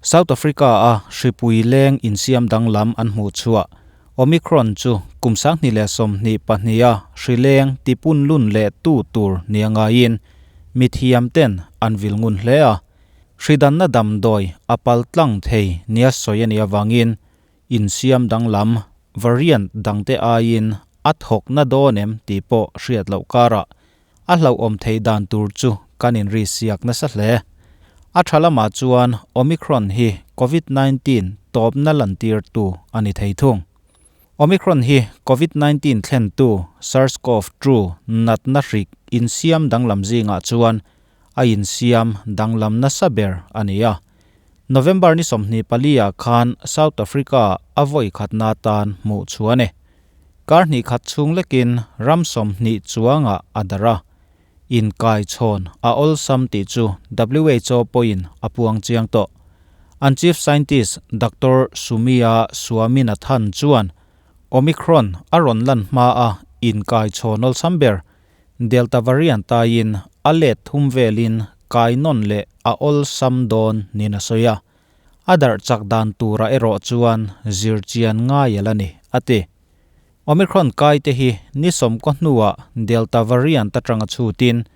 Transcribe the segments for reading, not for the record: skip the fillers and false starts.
South Africa-a hripui leng insiam danglam an hmuh chhuah Omicron chu kum 2022-a hri leng tipunlun leh tu tur nia ngaiin mithiam ten an vil ngun hle a. Hri danna damdawi a pal tlang thei nia sawi a nih avangin insiam danglam variant dangte aiin a thawkna dawn em tih pawh hriat loh karah a hlauhawm theih dan tur chu kan inrisiak nasa hle. A tha lamah chuan Omicron hi Covid 19 tawpna lantirtu a ni thei thung. Omicron hi Covid 19 thlentu SARS-CoV-2 natna hrik insiam danglam zingah chuan a insiam danglam nasa ber a ni a. November ni 24-ah khan South Africa a vawi khatna tan hmuh chhuah a ni. Kar hnih khat chhung lekin ram 20 chuangah a darh a. Inkai chhawn a awlsam tih chu WHO pawhin a puang chiang tawh. An chief scientist Doctor Soumya Swaminathan chuan Omicron a rawn lan hma a inkai chhawn awlsam ber Delta variant aiin a let thum velin kai nawn leh a awlsam dawn niin a sawi a. A darh chak dan tura erawh chuan zirchian ngai ala ni, a ti. Omicron kai te hi ni 90 hnuah Delta variant atanga chhutin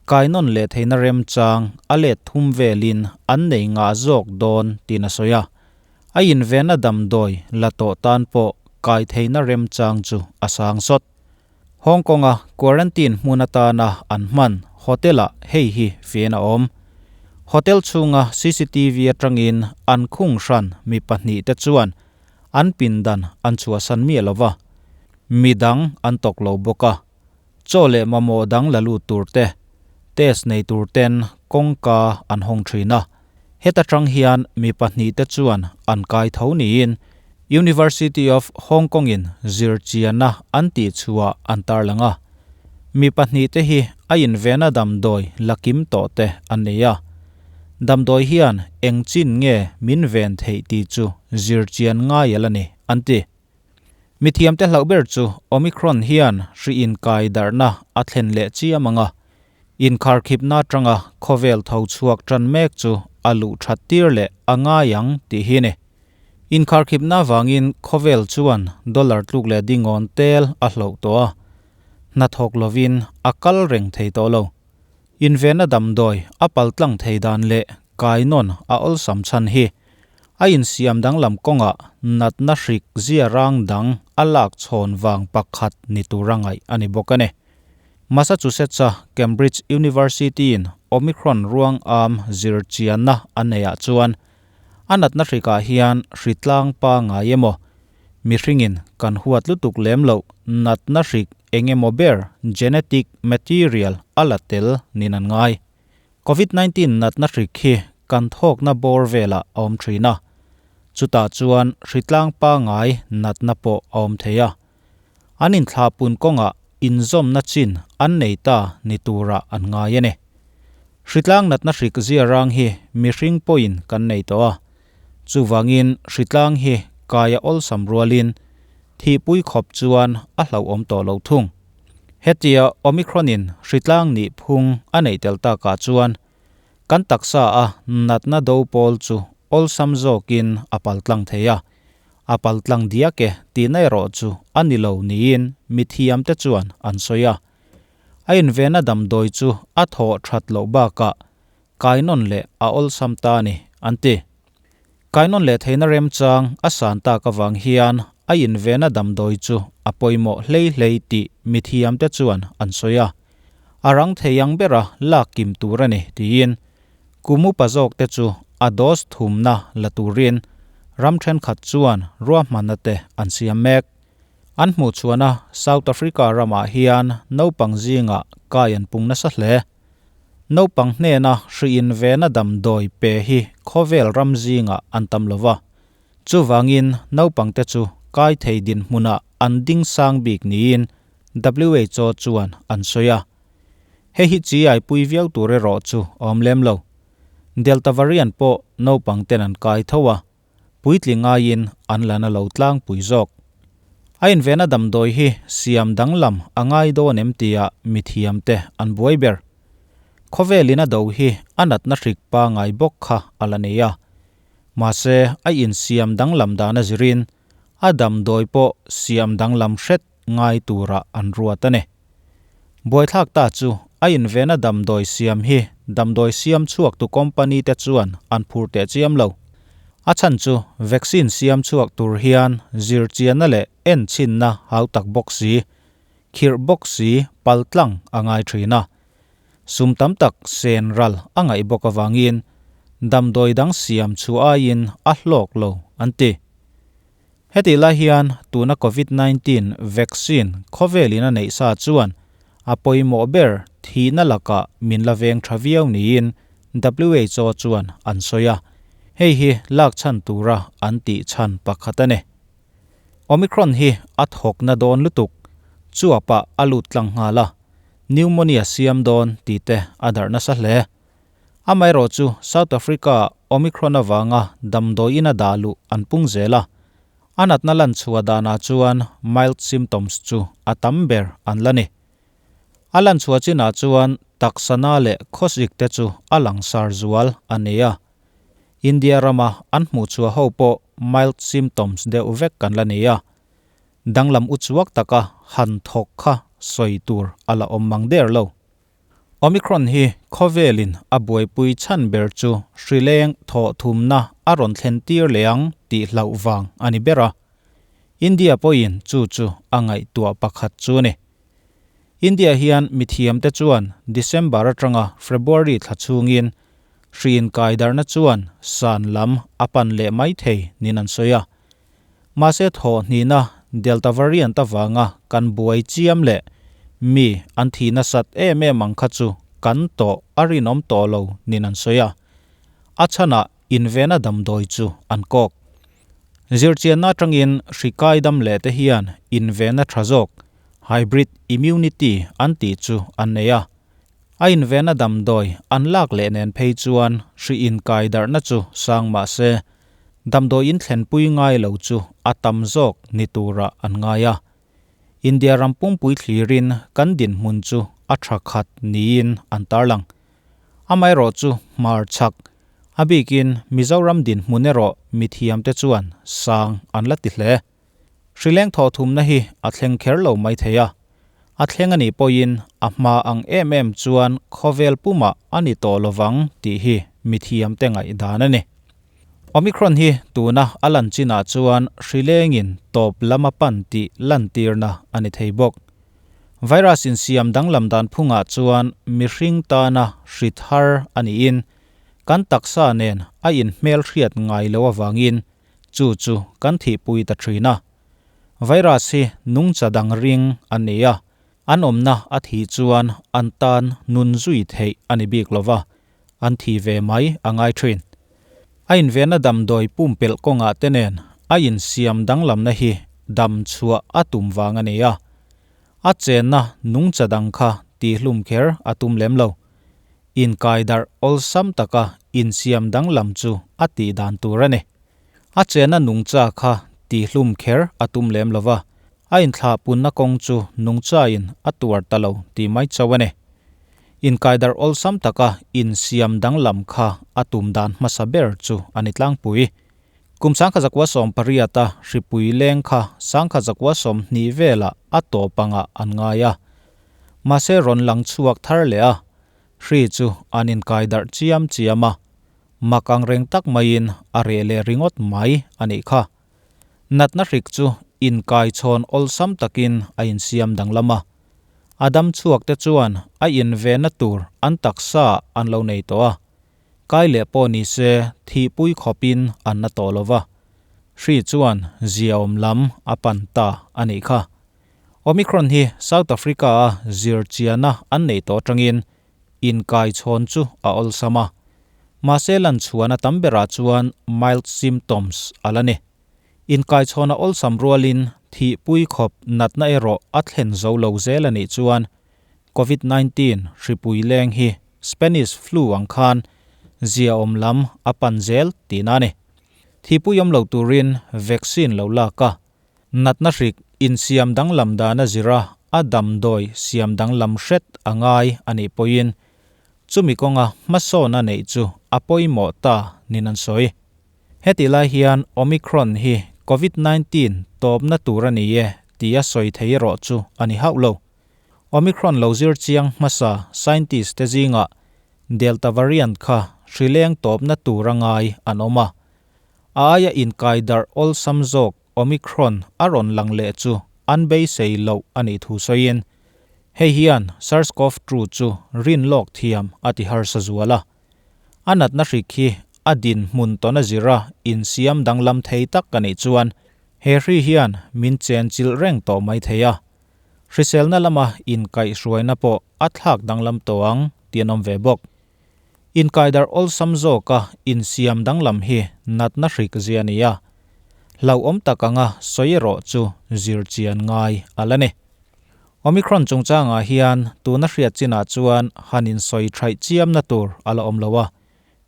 kai nawn leh theihna remchang a let thum velin an nei ngah zawk dawn tiin a sawi a. A invena damdawi la tawh tan pawh kai theihna remchang chu a sang sawt. Hong Kong-a quarantine hmun atana an hman hotel-ah hei hi fian a awm. Hotel chhunga CCTV atangin an khung hran mi pahnih te chuan an pindan an chhuahsan miah lova. Midang an tawk lo bawk a. Chaw leh mamawh dang la lut tur te, test nei tur ten kawngka an hawng thin a. Heta tang hian mi pahnih te chuan an kai tho niin University of Hong Kong-in zirchianna an tih chhuah an tarlang a. Mi pahnih te hi a invena damdawi la kim tawh te an nei a. Damdawi hian eng chin nge min ven theih tih chu zirchian ngai ala ni, an ti. Mithiam te hlauh ber chu Omicron hian hri inkai darhna a thlen leh chiam anga. Inkharkhipna atanga khawvel tho chhuak tan mek chu a luh that tir leh a ngai ang tih hi ni. Inkharkhipna vangin khawvel chuan dollar tluk leh dingawn tel a hloh tawh a. Hnathawk lovin a kal reng thei tawh lo. Invena damdawi a paltlang thei dan leh kai nawn a awlsam chhan hi a insiam danglam kawngah natna hrik zia rang dang a lak chhawn vang pakhat ni tura ngaih a ni bawk a ni. Massachusetts-a Cambridge University-in Omicron ruang am zirchianna a neiah chuan a natna hrikah hian hri tlang pa ngai emaw mihringin kan huat lutuk lem loh natna hrik engemaw ber genetic material a la tel niin an ngai. Covid-19 natna hrik hi kan thawkna bawr velah a awm thin a. Chutah chuan hri tlang pa ngai natna pawh a awm thei a. An inthlahpun kawngah inzawmna chin an nei ta ni tura an ngai a ni. Hri tlang natna hrik zia rang hi mihring pawhin kan nei tawh a. Chuvangin hri tlang hi kai a awlsam rualin thihpui khawp chuan a hlauhawm tawh lo thung. Hetia Omicron-in hri tlang nih phung a neih tel takah chuan kan taksa a natna do pawl chu awlsam zawkin a paltlang thei a. A paltlang diak e tihna erawh chu a ni lo niin mithiam te chuan an sawi a. A invena damdawi chu a thawh that loh bakah kai nawn leh a awlsam ta ni, an ti. Kai nawn leh theihna remchang a san tak avang hian a invena damdawi chu a pawimawh hlei hlei tih mithiam te chuan an sawi a. A rang thei ang bera lak kim tur a ni tiin kum upa zawk te chu a dose thumna la turin ram thenkhat chuan ruahmanna te an siam mek. An hmuh chhuahna South Africa ramah hian naupang zingah kai an pung nasa hle. Naupang hnena hri invena damdawi pe hi khawvel ram zingah an tam lova. Chuvangin naupang te chu kai thei dinhmunah an ding sang bik niin WHO chuan an sawi a. Hei hi chi ai pui viau tur erawh chu a awm lem lo. Delta variant pawh naupang ten an kai tho a, puitling aiin an la na lo tlangpui zawk. A invena damdawi hi siam danglam a ngai dawn em tia mithiam te an buai ber. Khawvelin a do hi a natna hrik pa ngai bawk kha a la nei a. Mahse a insiam danglam dan a zirin a damdawi pawh siam danglam hret ngai tura an ruat a ni. Buaithlak ta chu a invena damdawi siam hi damdawi siam chhuak tu company te chuan an phur teh chiam lo. A chhan chu vaccine siam chhuak tur hian zirchianna leh enchhinna hautak bawk si, khirh bawk si paltlang a ngai thin a. Sum tam tak sen ral a ngaih bawk avangin damdawi dang siam chhuah aiin a hlawk lo an ti. Hetih lai hian tuna Covid 19 vaccine khawvelin a neih sa chuan a pawimawh ber thihna lakah min la veng tha viau niin WHO chuan an sawi a, hei hi lak chhan tura an tih chhan pakhat a ni. Omicron hi a thawkna dawn lutuk, chuapah a lut tlang nghal a, pneumonia siam dawn tih te a darh nasa hle. Amaherawh chu South Africa-ah Omicron avanga damdawiin a dah luh an pung zel a, a natna lan chhuah danah chuan mild symptoms chu a tam ber an la ni. A lan chhuah chinah chuan taksana leh khawsik te chu a langsar zual a ni a. India rama an hmuh chhuah ho pawh mild symptoms deuh vek kan la ni a. Danglam uchuak taka han thawk kha sawi tur a la awm mang der lo. Omicron hi khawvelin a buaipui chhan ber chu hrileng thawh thumna a rawn thlen tir leh ang tih hlauh vang a ni ber a. India pawhin chu chu a ngaihtuah pakhat chu a ni. India hian mithiamte chuan December atanga February thla chhungin hri inkaidarhna chuan san lam a pan leh mai thei niin an sawi a. Mahse thawh hnihna Delta variant avanga kan buai chiam leh mi an thi nasat em em ang kha chu kan tawh a rinawm tawh lo niin an sawi a. A chhanah invena damdawi chu an kawk. Zirchianna atangin hri kai dam leh te hian invena tha zawk, hybrid immunity an tih chu an nei a. A invena damdawi an lak leh nen phei chuan hri inkai darhna chu sang mahse Damdawi in thlenpui ngai lo chu a tam zawk ni turah an ngai a. India ram pumpui thlirin kan dinhmun chu a tha khat niin an tarlang. Amaherawh chu hmarchhak, a bikin Mizoram dinhmun erawh mithiamte chuan sang an la ti hle. Hrileng thawhthumna hi a thleng kher lo mai thei a. A thleng a nih pawhin a hma ang em em chuan khawvel pumah a ni tawh lovang tih hi mithiamte ngaihdan a ni. Omicron hi tuna a lan chinah chuan hrilengin tawp lam a pan tih lantirna a ni thei bawk. Virus insiam danglam dan phungah chuan mihring tana hri thar a niin kan taksa nen a inhmelhriat ngai lo avangin chu chu kan thihpui ta thin a. Virus hi nungcha dang ring a ni a, an awmna a thih chuan an tan nun zui theih a ni bik lova, an thi ve mai a ngai thin. A invenna damdawi pumpelh kawngah te nen a insiam danglamna hi dam chhuah a tum vang a ni a, a chenna nungcha dang kha tihlum kher a tum lem lo. Inkaidarh awlsam taka insiam danglam chu a tih dan tur a ni. A chenna nungcha kha tihlum kher a tum lem lo va, a inthlahpunna kawng chu nungchain a tuar ta lo tih mai chauh a ni. Inkaidarh awlsam taka insiam danglam kha a tum dan hmasa ber chu a ni tlangpui. Kum 1918 a hripui leng kha 1920 velah a tawp angah an ngai a. Mahse rawn lang chhuak thar leh a, hri chu an inkaidarh chiam chiam a, mak angreng tak maiin a reh leh ringawt mai a nih kha. Natna hrik chu inkaichhawn awlsam takin a insiam danglam a. A dam chhuak te chuan a invena tur an taksa an lo nei tawh a. Kai leh pawh ni se thihpui khawpin an na tawh lo va. Hri chuan ziaawm lam a pan ta a nih kha. Omicron hi South Africa-a zirchiana an neih tawh atangin inkaichhawn chu a awlsam a. Mahse lanchhuahna tam berah chuan mild symptoms a la ni. Inkaichhawn a awlsam rualin thihpui khawp natna erawh a thlen zo lo zel a nih chuan Covid 19 hripui leng hi Spanish flu ang khan ziaawm lam a pan zel tihna a ni. Thihpui awm lo turin vaccine lo lak a, natna hrik insiam danglam dan a zir a, a damdawi siam danglam hret a ngai a nih pawhin chumi kawnga hmasawn a neih chu a pawimawh ta niin an sawi. Heti lai hian Omicron hi Covid 19 tawpna tur a ni e tia sawi thei erawh chu a ni hauh lo. Omicron lo zir chiang hmasa scientist te zingah Delta variant kha hri leng tawpna tur a ngai an awm a. A aia inkai darh awlsam zawk Omicron a rawn lang leh chu an beisei loh a nih thu sawiin, hei hian SARS-CoV-2 chu rin lawk thiam a ti harsa zual a. A natna hrik hi a dinhmun tawn a zira insiam danglam thei tak a nih chuan he hri hian min chenchilh reng tawh mai thei a. Hriselna lama inkaihhruaina pawh a thlak danglam tawh ang tih an awm ve bawk. Inkaidar awlsam zawka insiam danglam hi natna hrik zia a ni a, hlauhawm tak anga sawi erawh chu zir chian ngai a la ni. Omicron chungchangah hian tuna hriat chinah chuan han insawi thaih chiamna tur a la awm lo a,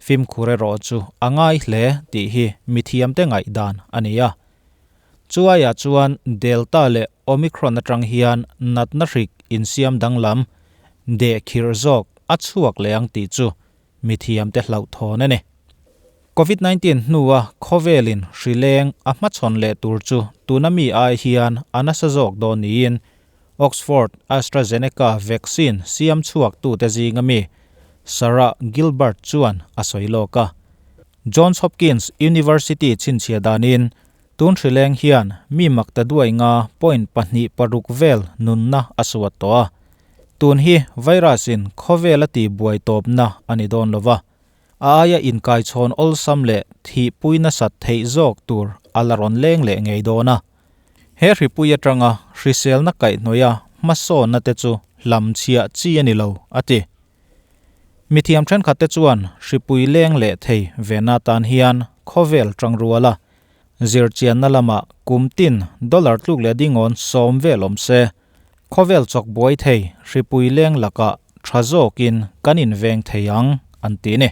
fimkhur erawh chu a ngai hle tih hi mithiamte ngaihdan a ni a. Chuaiah chuan Delta leh Omicron atang hian natna hrik insiam danglam deh khirh zawk a chhuak leh ang tih chu mithiamte hlauhthawn a ni. Covid 19 hnua khawvelin hri leng a hmachhawn leh tur chu tuna mi ai hian a nasa zawk dawn niin Oxford AstraZeneca vaccine siam chhuaktute zinga mi Sarah Gilbert chuan a sawi lawk a. Johns Hopkins University chhinchhiah danin tun hrileng hian mi makta duai nga point pahnih paruk vel nunna a suat tawh a. Tun hi virus in khawvel a tihbuai tawpna a ni dawn lova, a aia inkaichhawn awlsam leh thihpui nasat theih zawk tur a la rawn leng leh ngei dawn a. He hripui atanga hriselna kaihhnawih a hmasawnna te chu hlamchhiah chi a ni lo, a ti. Mithiam thenkhatte chuan hripui leng leh thei vena tan hian khawvel tangrual a, zirchianna lamah kum tin dollar tluk leh dingawn sawm vel awm se, khawvel chawk buai thei hripui leng lakah tha zawkin kan inveng thei ang, an ti ni.